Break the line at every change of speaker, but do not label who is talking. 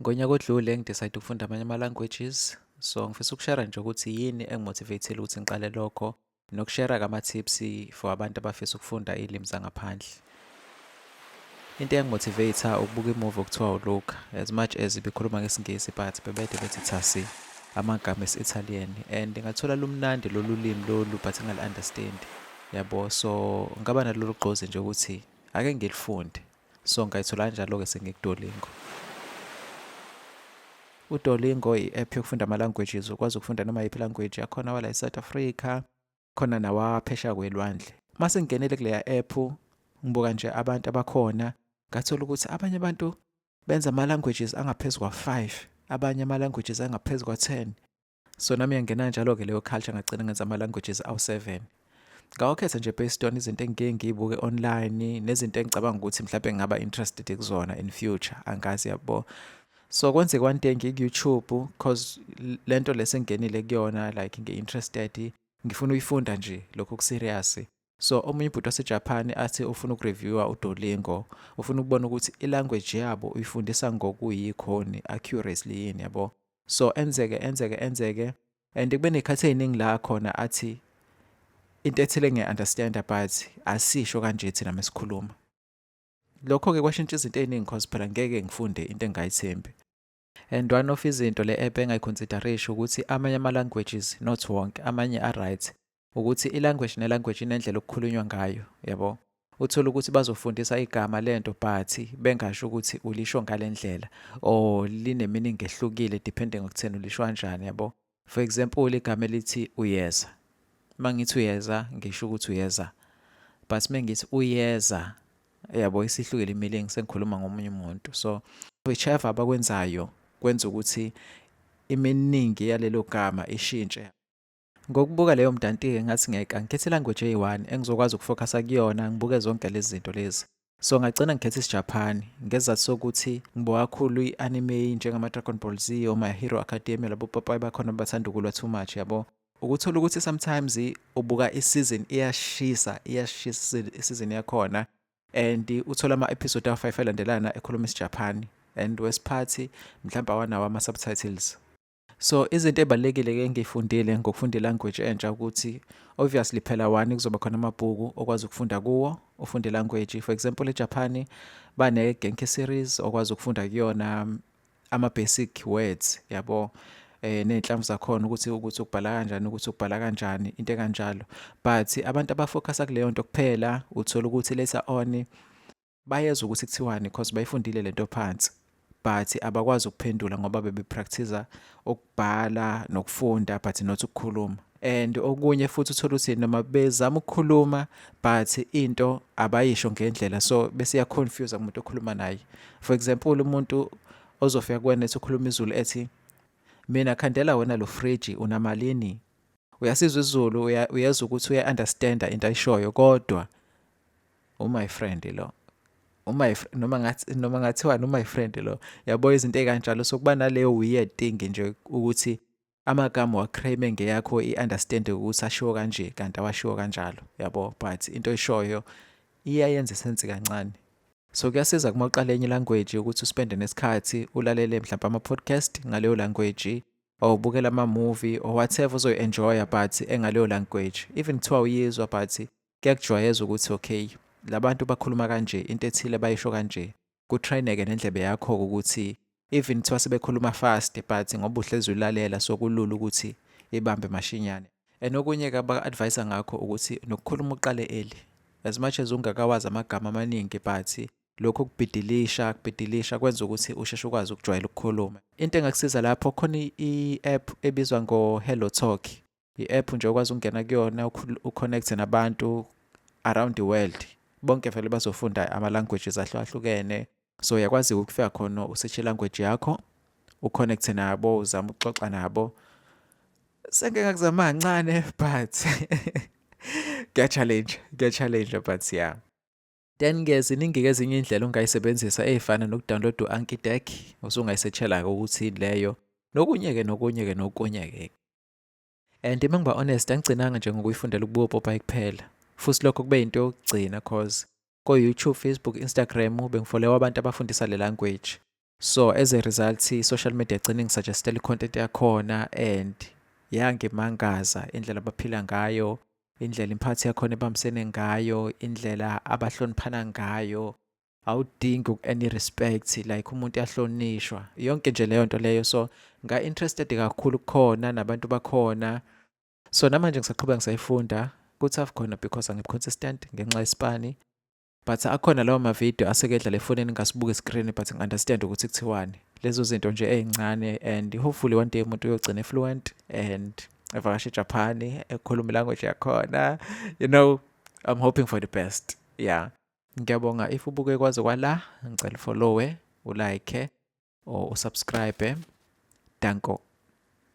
Ngonyaka odlule ngi-decide ukufunda amanye ama-languages, so ngifisa ukushare nje ukuthi yini engi-motivate-ile ukuthi ngiqale lokho, nokushare-ke ama-tips for abantu abafisa ukufunda iy'limi zangaphandle. Into eyangi-motivate-a ukubuka i-movie okuthiwa uLuca. As much as ibikhuluma ngesiNgisi, but bebede bethi thasi amagama esi-Italian, and ngathola lumnandi lolu limi lolu but ngingali-understand, yabo. So ngaba nalolu gqozi nje ukuthi ake ngilifunde. So ngayithola kanjalo-ke sengiku-Duolingo. UDuolingo i-app yokufunda ama-languages, ukwazi ukufunda noma yiphi language yakhona wala e-South Africa, khona nawaphesheya kwelwandle. Mase ngingenele kuleya app, ngibuka nje abantu abakhona, ngathola ukuthi abanye abantu benza ama-languages angaphezu kwa-5, abanye ama-languages angaphezu kwa-10. So nami yangena kanjalo-ke leyo culture, ngagcina ngenza ama-languages awu-7. Ngawakhetha nje based on izinto engike ngiy'buke online nezinto engicabanga ukuthi mhlawumbe ngingaba interested kuzona in future, angazi, yabo. So kwenzeka one day ngiku-YouTube, 'cause lento le sengingenile kuyona, like ngi-interested, ngifuna ukuyifunda nje lokhu ku-serious. So omunye ubhuti waseJapan athi ufuna uku-review-a uDuolingo, ufuna ukubona ukuthi i-language yabo uyifundisa ngokuyikhoni accurately yini, yabo. So enzeke enzeke enzeke and kube ney'khathi ey'ningi la khona athi into ethile ngiya-understand-a, but asisho kanje thina mesikhuluma. Lokho-ke kwashintsha izinto ey'ningi, 'cause phela ngeke ngifunde into engingayithembi. And one of izinto le app engayi-consider-isha ukuthi amanye ama-languages, not wonke, amanye a-right, ukuthi i-language ne-language inendlela okukhulunywa ngayo, yabo. Uthole ukuthi bazofundisa igama lento but bengasho ukuthi ulisho ngale ndlela or line-meaning ehlukile depending ekutheni ulisho kanjani, yabo. For example, igama elithi "uyeza". Uma ngithi "uyeza", ngisho ukuthi uyeza, but uma ngithi "uyeza", yabo, isihlukile i-meaning, sengikhuluma ngomunye umuntu. So whichever abakwenzayo kwenza ukuthi iminingi yalelo gama ishintshe. Ngokubuka leyo mdanti-ke, ngathi ngeke ngikhethe i-language eyi-one engizokwazi uku-focus-a kuyona, ngibuke zonke lezi zinto lezi. So ngagcina ngikhetha isiJapan ngesizathu sokuthi ngibuka kakhulu i-anime njengama-Dragon Ball Z, o-My Hero Academia, labo popayi bakhona bathanda ukulwa too much, yabo. Ukuthola ukuthi sometimes ubuka i-season iyashisa, iyashisa i-season yakhona, and uthola ama-episode awu-5 alandelana ekhuluma isiJapan, and wesiphathi mhlawumbe awanawo ama-subtitles. So izinto ey'balulekile-ke engiy'fundile ngokufunda i-language entsha ukuthi obviously phela, one, kuzoba khona amabhuku okwazi ukufunda kuwo, ufunde i-language. For example, eJapan bane-Genki series okwazi ukufunda kuyona ama-basic words, yabo, ney'nhlamvu zakhona, ukuthi ukubhala kanjani, ukuthi ukubhala kanjani, into ekanjalo. But abantu aba-focus-a kuleyo nto kuphela, uthola ukuthi later on bayezwa ukuthi kuthiwani 'cause bayifundile lento phansi, but abakwazi ukuphendula ngoba bebe-practice-a ukubhala nokufunda but not ukukhuluma. And okunye futhi, uthola ukuthi noma bezama ukukhuluma but into abayisho ngendlela, so bese iya-confuse kumuntu okhuluma naye. For example, umuntu ozofika kuwena ethi ukhuluma isiZulu, ethi, "Mina khandela wena lo friji unamalini?" Uyasizwa isiZulu, uyezwa ukuthi uya-understand-a into ayishoyo, kodwa u-my friend lo, noma ngathi noma ngathiwani, u-my friend lo, yabo, izinto ey'kanjalo. So kuba naleyo weird thing nje ukuthi amagama uwa-cram-e ngeyakho i-understanding ukuthi ashiwo kanje kanti awashiwo kanjalo, yabo, but into oyishoyo iyayenza i-sense kancane. So kuyasiza uma uqala enye i-language ukuthi u-spend-e nesikhathi ulalele mhlawumbe ama-podcast ngaleyo language or ubukele ama-movie or whatever ozoyi-enjoy-a but engaleyo language, even kuthiwa awuyizwa, but kuyakujwayeza ukuthi okay, labantu bakhuluma kanje, into ethile bayisho kanje. Ku-train-eke nendlebe yakho ukuthi even kuthiwa sebekhuluma fast, but ngoba uhlezi ulalela, so kulula ukuthi ibambe mashinyane. And okunye-ke aba-advise-a ngakho ukuthi nokukhuluma uqale early, as much as ungakawazi amagama amaningi, but lokho kubhidilisha kubhidilisha kwenza ukuthi usheshe ukwazi ukujwayela ukukhuluma. Into engakusiza lapho, khona i-app ebizwa ngo-Hello Talk, i-app nje okwazi ukungena kuyona u-connect-e nabantu around the world. Bonke vele bazofunda ama-languages ahlukahlukene, so uyakwazi ukufika khona u-search-e i-language yakho, u-connect-e nabo, uzame ukuxoxa nabo. Sengike ngakuzama kancane, but kuya-challenge, kuya-challenge, but yeah. Then-ke ziningi-ke ezinye iy'ndlela ongayisebenzisa ey'fana noku-download-a u-Anki Deck, usungayi-search-ela-ke ukuthi yini leyo, nokunye-ke nokunye-ke nokunye-ke. And uma ngiba honest, angigcinanga nje ngokuyifundela ukubuka opopayi kuphela, futhi lokho kube yinto yokugcina, 'cause ko-YouTube, Facebook, Instagram bengi-follow-a abantu abafundisa le language. So as a result, i-social media igcine ingisuggestela i-content yakhona and yangimangaza indlela abaphila ngayo, indlela imiphakathi yakhona ebambisene ngayo, indlela abahloniphana ngayo. Awudingi uku-earn respect, like umuntu uyahlonishwa, yonke nje leyo nto leyo. So nga-interested kakhulu kukhona nabantu bakhona. So namanje ngisaqhubeka ngisayifunda. Ku-tough khona because angikho consistent ngenxa yesipani, but akhona lawo mavidiyo aseke edlala efonini, ngasibuka iskrini but ngi-understand ukuthi kuthiwani. Lezo zinto nje ey'ncane, and hopefully one day umuntu uyogcina fluent and evakashe eJapan, ekhuluma ilanguage yakhona. I'm hoping for the best, yeah. Ngiyabonga if ubuke kwaze kwala. Ngicela ufollowe, ulike or usubscribe. Danko.